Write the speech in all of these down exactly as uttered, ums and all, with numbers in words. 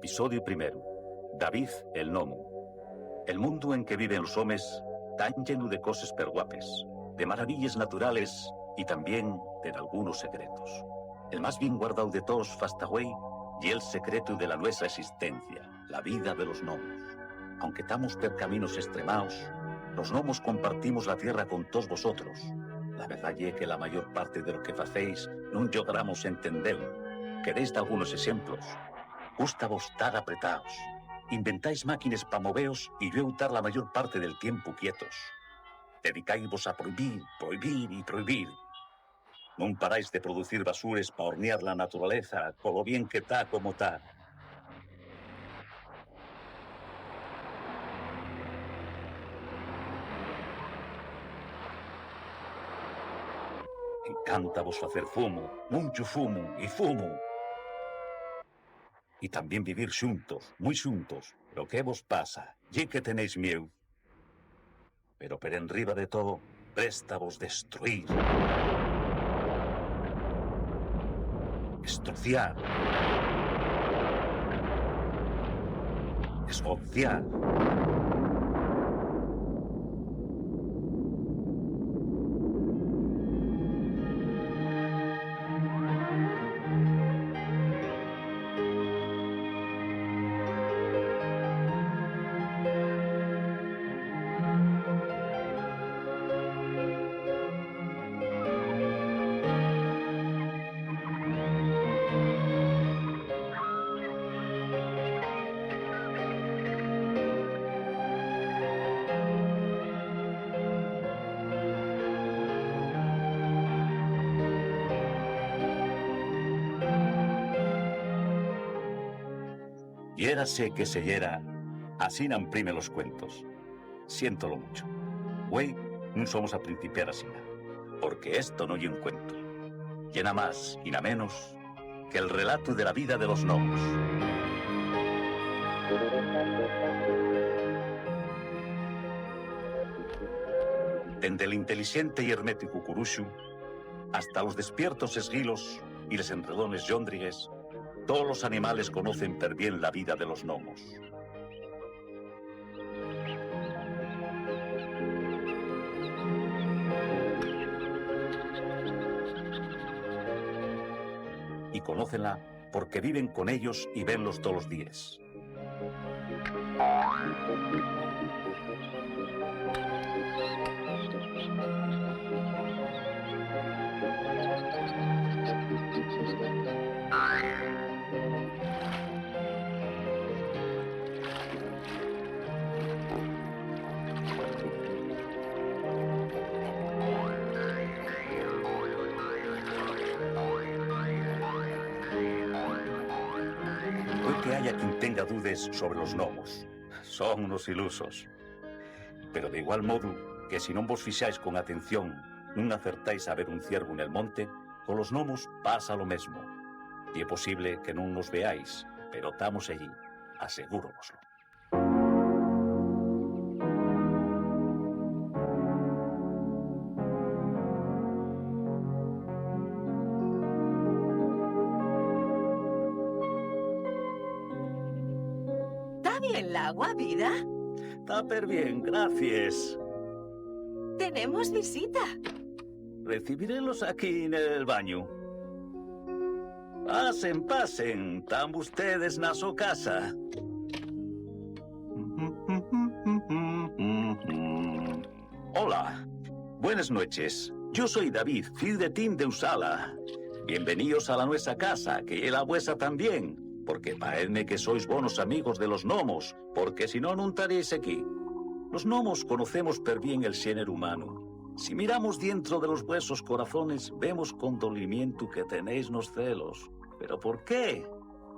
Episodiu primeru. David el Nomu. El mundu en que viven los homes ta llenu de coses perguapes, de maravilles naturales y tamién de dalgunos secretos. El más bien guardáu de toos fasta güei ye'l secretu de la nuesa esistencia, la vida de los nomus. Aunque tamos per caminos estremaos, los nomus compartimos la tierra con toos vosotros. La verdá ye que la mayor parte de lo que facéis nun llogramos entendelu. ¿Queréis dalgunos exemplos? Gústavos tar apretaos. Inventáis máquines pa moveos y llueu tar la mayor parte del tiempu quietos. Dedicáivos a prohibir, prohibir y prohibir. Nun paráis de producir basures pa horniar la naturaleza, colo bien que ta como ta. Encántavos facer fumu, munchu fumu y fumu. Y tamién vivir xuntos, mui xuntos. Pero ¿qué vos pasa? ¿Ye que tenéis mieu? Pero per enriba de todo, préstavos destruir, estrociar, esgonciar. Yérase que se yera, asina emprime los cuentos. Siéntolo muncho. Güei nun somos a principiar asina, porque esto no ye un cuentu. Ye na más y na menos que'l relatu de la vida de los nomus. Dende l'intelixente y herméticu curuxu, hasta los despiertos esguilos y les enredones llondrigues, toos los animales conocen perbién la vida de los nomus. Y conócenla porque viven con ellos y venlos tolos díes. Pue que haya quien tenga dudes sobre los nomus. Son unos ilusos. Pero de igual modu que si non vos fixáis con atención, nun acertáis a ver un ciervu nel monte, colos nomus pasa lo mesmo. Ye posible que nun nos veáis, pero tamos ellí, asegúrovoslo. ¿Ta bien l'agua, vida? Ta perbién, gracies. Tenemos visita. Recibirélos aquí nel bañu. Pasen, pasen, tán vustedes na so casa. Hola, buenas nueches. Yo soi David, fíu de Tim d'Usala. Bienveníos a la nuesa casa, que ye la vuesa tamién, porque paezme que sois bonos amigos de los nomus, porque si no nun taríais equí. Los nomus conocemos perbién el xéneru humanu. Si miramos dientro de los vuesos corazones, vemos con dolimientu que tenéis nos celos. ¿Pero por qué?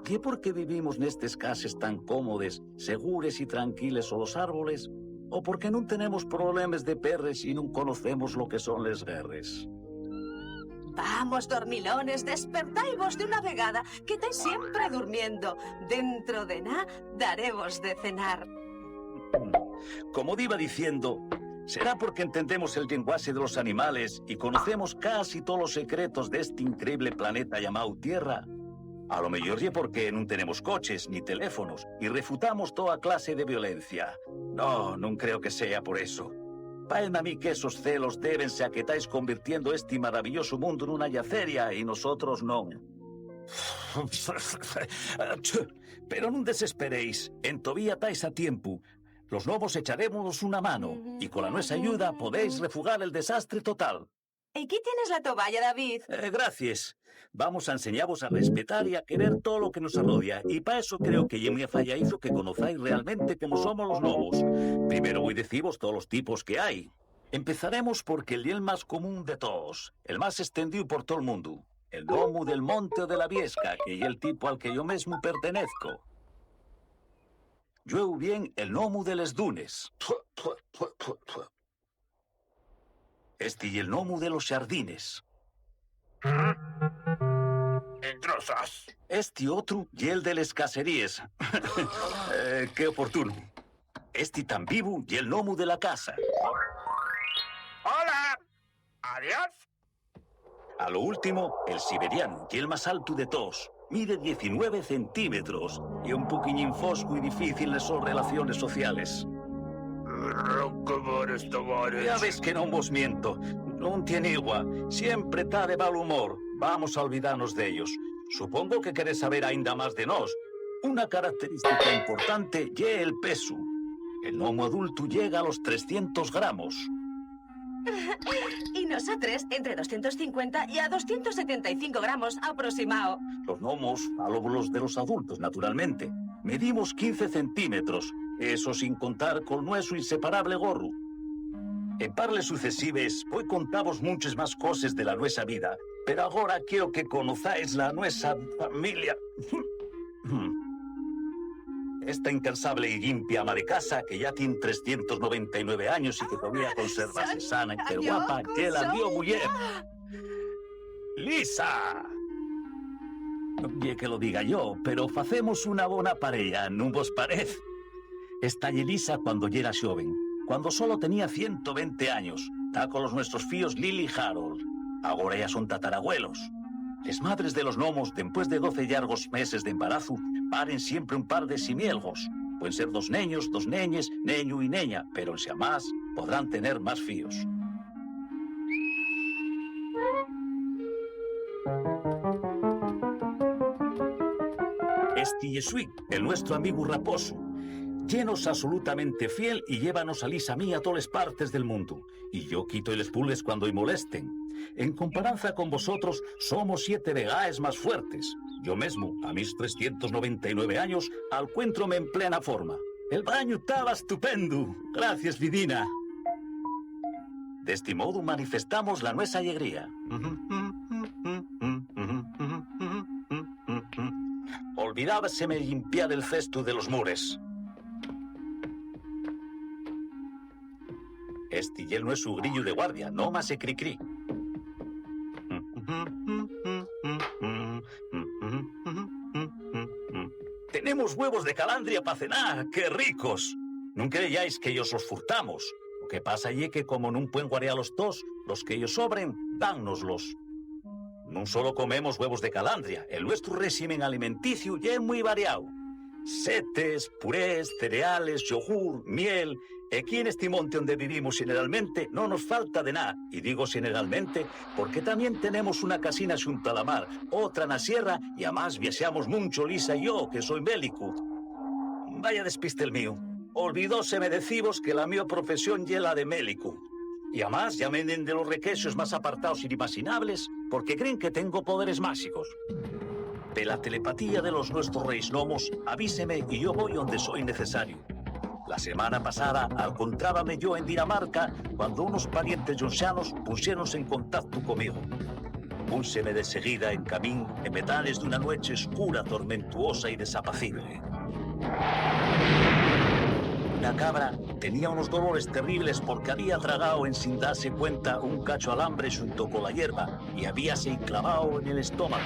¿Ye porque vivimos nestes cases tan cómodes, segures y tranquiles solos árboles? ¿O porque nun tenemos problemes de perres y nun conocemos lo que son les guerres? Vamos, dormilones, despertaivos d'una vegada, que tais siempre durmiendo. Dentro de na, darevos de cenar. Como diba diciendo, ¿será porque entendemos el llenguaxe de los animales y conocemos casi tolos secretos d'esti increíble planeta llamáu Tierra? A lo meyor ye porque nun tenemos coches ni teléfonos y refutamos toa clase de violencia. No, nun creo que sea por eso. Páeme a mí qu'esos celos débense a que tais convirtiendo esti maravillosu mundu nuna llaceria y nosotros non. Pero nun desesperéis, entovía tais a tiempu. Los gnomos echaremos una mano y cola nuesa ayuda podéis refugar el desastre total. Equí tienes la tobaya, David. Eh, gracies. Vamos a enseñavos a respetar y a querer todo lo que nos arrodia, y pa eso creo que ye mui afayadizo que conozáis realmente cómo somos los gnomos. Primero voi decivos todos los tipos que hai. Empezaremos porque ye'l más común de todos, el más estendíu por tol mundu, el gnomu del monte o de la viesca, que ye'l tipo al que yo mesmu pertenezco. Llueu bien el gnomu de les dunes. Esti ye'l gnomu de los xardines. Entrosas. Esti otru ye'l de les caseríes. Eh, qué oportunu. Esti tan vivu ye'l gnomu de la casa. Hola. Adiós. A lo último, el siberianu ye'l más altu de toos. Mide diecinueve centímetros. Ye un poquiñín foscu y difícil les sos relaciones sociales. Rocobares, tabares. Ya ves que non vos miento. Nun tien igua. Siempre ta de mal humor. Vamos a olvidanos d'ellos. Supongo que querés saber aínda más de nós. Una característica importante ye el pesu. El gnomu adultu llega a los trescientos gramos. Y nosotres, entre doscientos cincuenta y a doscientos setenta y cinco gramos aproximao. Los gnomos, fálolos de los adultos, naturalmente, medimos quince centímetros, eso sin contar col nuesu inseparable gorru. En parles sucesives voi contavos munches más coses de la nuesa vida, pero agora quiero que conozáis la nuesa familia. Esta incansable y llimpia ama de casa, que ya tien trescientos noventa y nueve años y que todavía consérvase sana y perguapa, ye la mio muyer, Lisa. Ye que lo diga yo, pero facemos una bona pareya, ¿nun vos parez? Esta ye Lisa cuando yera xoven, cuando solo tenía ciento venti años, ta colos nuestros fíos Lily y Harold. Agora ya son tatarabuelos. Les madres de los gnomos, dempués de doce llargos meses d'embarazu, paren siempre un par de simielgos. Puen ser dos neños, dos neñes, neñu y neña, pero enxamás podrán tener más fíos. Esti ye Sui, el nuestru amigu raposu. Ye-nos absolutamente fiel y llévanos a Lisa y a mí a toles partes del mundu. Y yo quito-y les pulgues cuando-y molesten. En comparanza con vosotros, somos siete vegaes más fuertes. Yo mesmu, a mis trescientos noventa y nueve años, alcuéntrome en plena forma. El bañu taba estupendu. Gracies, vidina. D'esti modu manifestamos la nuesa allegría. Olvidábaseme llimpiar el cestu de los mures. Esti ye'l nuesu grillu de guardia, no más e cri-cri. Tenemos huevos de calandria pa cenar, ¡qué ricos! Nun creyáis que-yos los furtamos. Lo que pasa ye que, como nun puen guarialos toos, los que-yos sobren, dánnoslos. Nun solo comemos huevos de calandria, el nuestru réximen alimenticiu ye mui variáu. Setes, purés, cereales, yogur, miel. Equí nesti monte onde vivimos xeneralmente non nos falta de nada, y digo xeneralmente porque tamién tenemos una casina xunto a la mar, otra na sierra, y amás viaxamos muncho Lisa y yo, que soi mélicu. Vaya despiste el míu. Olvidóseme decivos que la mio profesión ye la de mélicu. Y amás, llamen de los requexos más apartaos inimaxinables, porque creen que tengo poderes máxicos. Pela telepatía de los nuestros reis gnomos, avíseme y yo voi onde soi necesariu. La semana pasada alcontrábame yo en Dinamarca cuando unos parientes llonxanos punxéronse en contactu comigo. Púnseme de seguida en camín en metales d'una nueche escura, tormentuosa y desapacible. Una cabra tenía unos dolores terribles porque había tragao ensin dase cuenta un cacho alambre xunto cola yerba y habíase-y clavao nel estómagu.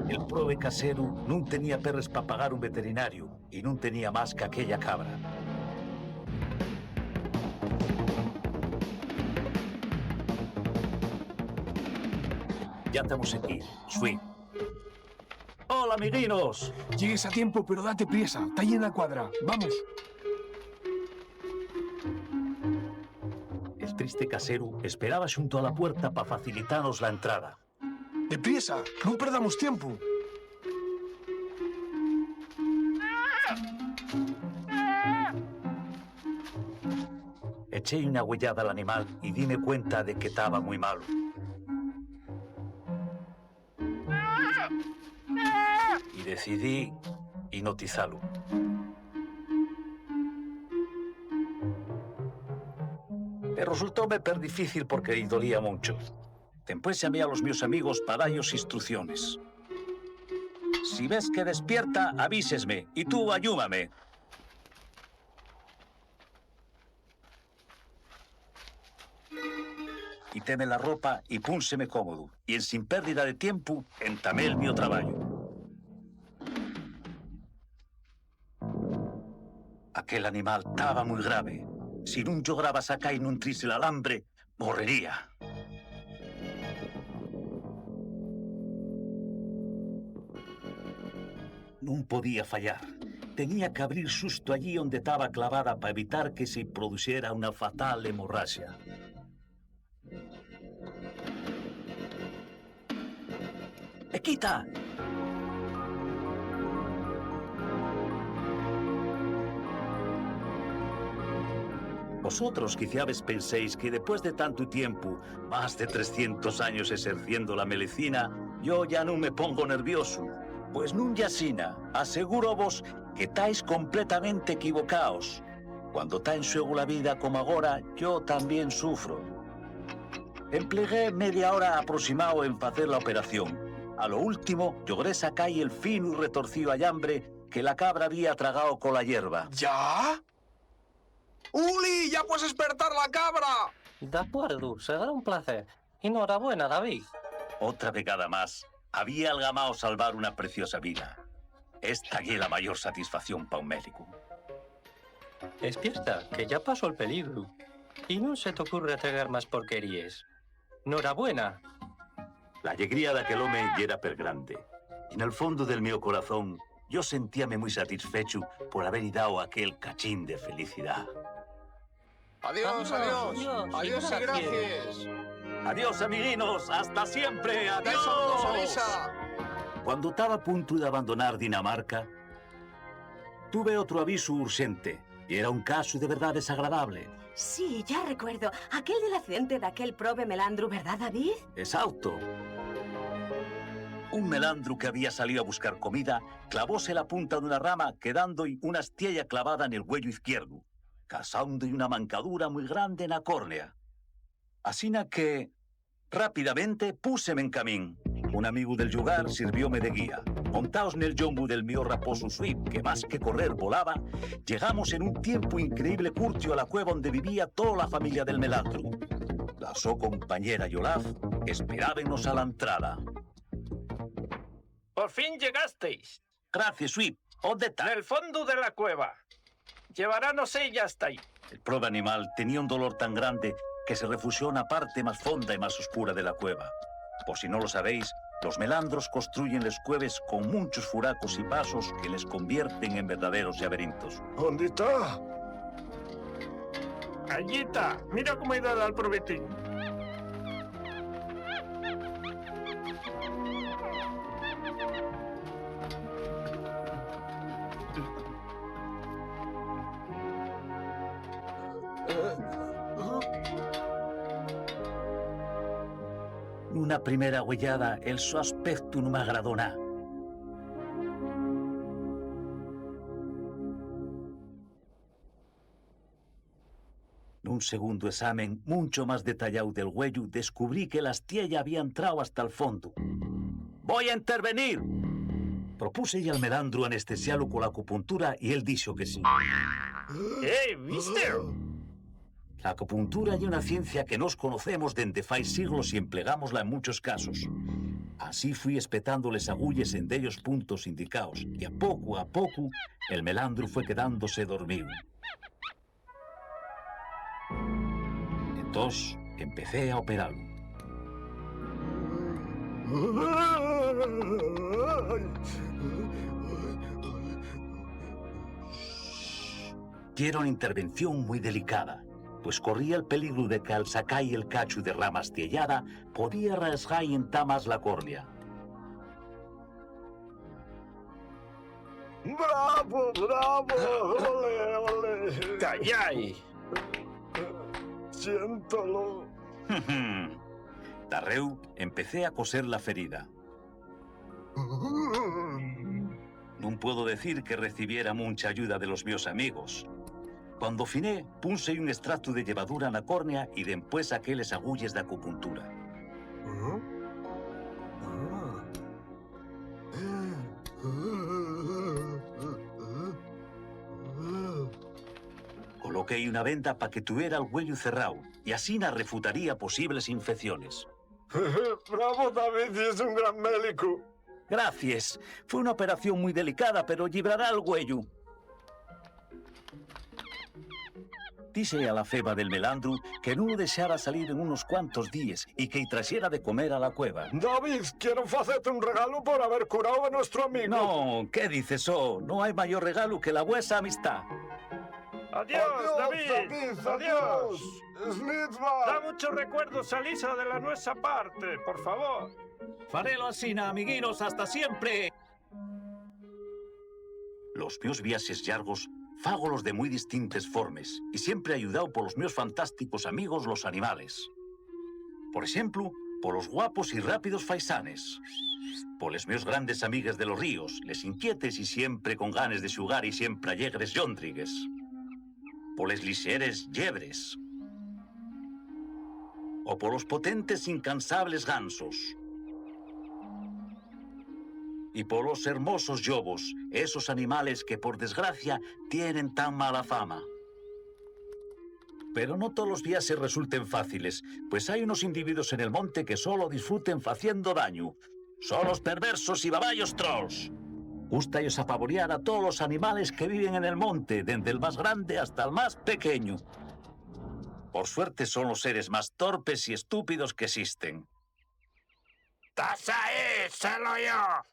El probe caseru nun tenía perres pa pagar un veterinariu y nun tenía más qu'aquella cabra. Ya tamos equí, Sui. Hola, amiguinos. Llegues a tiempu, pero date priesa, ta llena cuadra. Vamos. El triste caseru esperaba xunto a la puerta pa facilitanos la entrada. Depriesa, nun perdamos tiempu. Echei una güeyada al animal y dime cuenta de que taba mui malu. Y decidí hipnotizalu. Pero resultóme per difícil porque-y dolía muncho. Dempués llamé a los mios amigos pa da-yos instrucciones. Si ves que despierta, avísesme, y tu ayúdame. Quitéme la ropa y púnseme cómodu, y ensin pérdida de tiempu, entamé'l mio trabayu. Aquel animal taba mui grave. Si nun llograba sacai nun tris el alambre, morrería. Nun podía fallar. Tenía qu'abrir xusto allí onde taba clavada pa evitar que se produxera una fatal hemorraxa. ¡Equita! Vosotros quiciabes penséis que depués de tantu tiempu, más de trescientos años exerciendo la melecina, yo ya nun me pongo nerviosu. Pues nun ye asina, asegúrovos que tais completamente equivocaos. Cuando ta en xuegu la vida como agora, yo tamién sufro. Emplegué media hora aproximao en facer la operación. A lo último, llogré sacai el finu y retorcío allambre que la cabra había tragao cola yerba. ¿Ya? ¡Uli! ¡Ya pues espertar la cabra! D'acuerdu, será un placer. Enhorabuena, David. Otra vegada más, había algamao salvar una preciosa vida. Esta ye la mayor satisfacción pa un médicu. Espierta, que ya pasó el peligru. Y nun se t'ocurre atregar más porqueríes. Norabuena. La llegría d'aquel home yera pergrande, y nel fondo del mio corazón yo sentíame mui satisfechu por haber-y dao aquel cachín de felicidá. Adiós, adiós. Adiós, adiós y gracies. Adiós, amiguinos. Hasta siempre. Adiós. Cuando taba a puntu d'abandonar Dinamarca, tuve otru avisu urxente. Yera un casu de verdá desagradable. Sí, ya recuerdo. Aquel del accidente d'aquel probe melandru, ¿verdá, David? Esauto. Un melandru que había salío a buscar comida clavóse la punta d'una rama, quedando-y una estiella clavada nel güeyu izquierdu, casando-y una mancadura mui grande na córnea. Asina que, rápidamente, púseme en camín. Un amigu del llugar sirvióme de guía. Montaos nel llombu del mio raposu Sweep, que más que correr, volaba, llegamos en un tiempu increíble curtiu a la cueva onde vivía tola la familia del melandru. La so compañera y Olaf esperábennos a la entrada. Por fin llegasteis. Gracies, Sweep. ¿Ónde ta? Nel fondu de la cueva. Llevarános ella hasta ahí. El probe animal tenía un dolor tan grande que se refuxió na parte más fonda y más oscura de la cueva. Por si no lo sabéis, los melandros construyen les cueves con munchos furacos y pasos que les convierten en verdaderos llaberintos. ¿Ónde ta? Allí ta. Mira cómo-y dala al probetín. Nuna primera güeyada, el so aspectu nun m'agradó na. Nun segundu esamen muncho más detayáu del güeyu, descubrí que la estiella había entrao hasta'l fondu. ¡Voi a intervenir! Propúse-y al melandru anestesialu cola acupuntura y él dixo que sí. ¡Eh, mister! La acupuntura ye una ciencia que nós conocemos dende fai siglos y emplegámosla en munchos casos. Así fui espetando les aguyes en dellos puntos indicaos, y a pocu a pocu el melandru fue quedándose dormíu. Entós, empecé a operalu. Yera una intervención mui delicada, pues corría'l peligru de que al saca-y el cachu de rama astiellada podía rasga-y entá más la córnia. ¡Bravo, bravo! ¡Ole, ole! ¡Tayái! Siéntolo. Darréu empecé a coser la ferida. Nun puedo decir que recibiera muncha ayuda de los mios amigos. Cuando finé, púnse-y un extractu de llevadura na córnia y dempués saqué les aguyes d'acupuntura. Coloqué-y una venda pa que tuviera el güeyu cerrao, y asina refutaría posibles infecciones. Bravo, David, es un gran médico. Gracies. Fue una operación mui delicada, pero llibrará el güeyu. Dixe a la feba del melandru que nun lo dexara salir en unos cuantos díes y que-y traxera de comer a la cueva. David, quiero facerte un regalo por haber curao a nuestro amigo. No, ¿qué dices, so? No hai mayor regalu que la vuesa amistá. Adiós, David. Adiós. Slitva. Da muchos recuerdos a Lisa de la nuestra parte, por favor. Farelo asina, amiguinos, hasta siempre. Los mios viaxes llargos fágolos de mui distintes formes y siempre ayudáu polos mios fantásticos amigos, los animales. Por exemplu, polos guapos y rápidos faisanes, poles mios grandes amigues de los ríos, les inquietes y siempre con ganes de xugar y siempre allegres llondrigues, poles lixeres llebres, o polos potentes incansables gansos, y polos hermosos llobos, esos animales que, por desgracia, tienen tan mala fama. Pero no tolos viaxes resulten fáciles, pues hai unos individuos en el monte que solo disfruten faciendo dañu. Son los perversos y babayos trolls. Gusta-yos apavoriar a tolos animales que viven en el monte, dende'l más grande hasta'l más pequeñu. Por suerte son los seres más torpes y estúpidos que existen. ¡Tás ahí, selo yo!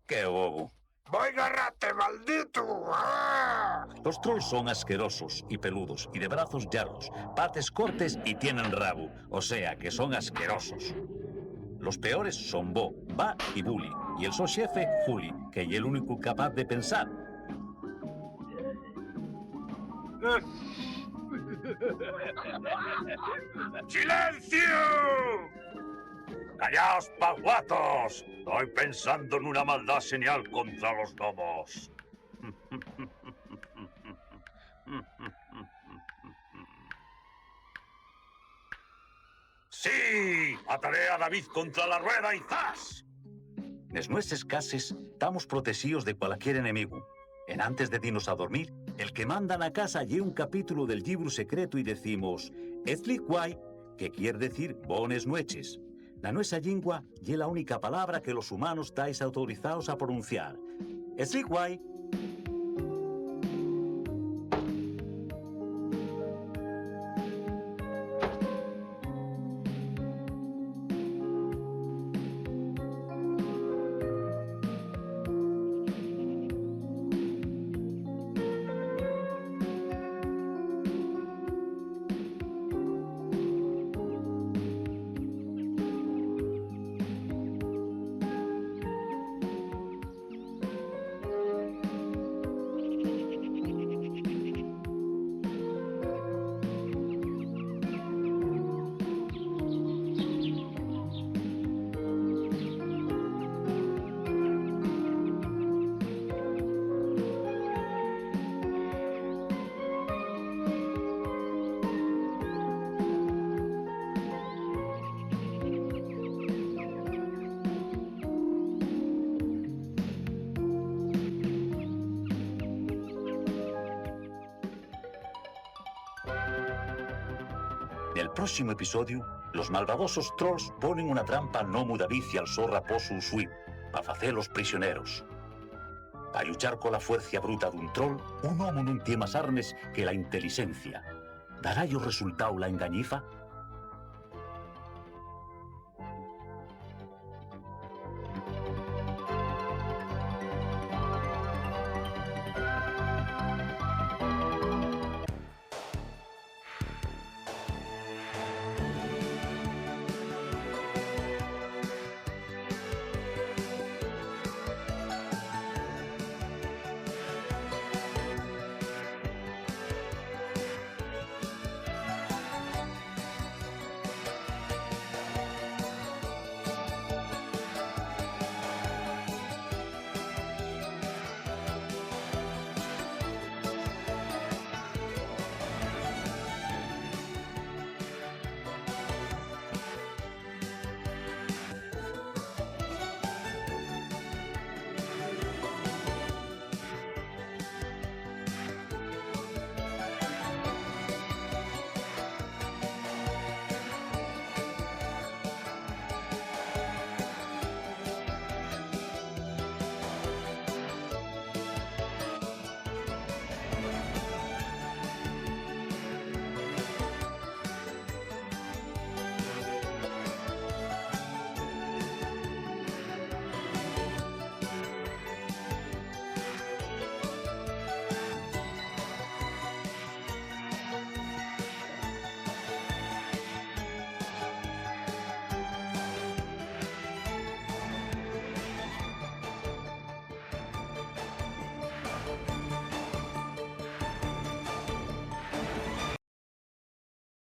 ¡Qué bobu! ¡Voi garrate, malditu! ¡Ah! Los trolls son asquerosos y peludos y de brazos llargos, pates cortes y tienen rabu, o sea que son asquerosos. Los peores son Bo, Ba y Bully, y el so xefe, Juli, que ye l'únicu capaz de pensar. ¡Silenciu! ¡Callaos, paguatos! Toi pensando nuna maldá xenial contra los gnomos. ¡Sí! Ataré a David contra la rueda y ¡zas! Nes nueses cases tamos protexíos de cualquier enemigu. Enantes de dinos a dormir, el que manda na casa lee un capítulo del llibru secretu y decimos, "Ezli Kwai", que quier decir "bones nueches". Na nuesa llingua ye la única palabra que los humanos tais autorizaos a pronunciar. "Ezli Kwai". Nel próximo episodiu, los malvadosos trolls ponen una trampa al nomu David y al so raposu Sweep pa facelos prisioneros. Pa lluchar cola fuercia bruta d'un troll, un homo nun tien más armes que la intelixencia. ¿Dará-yos resultáu la engañifa?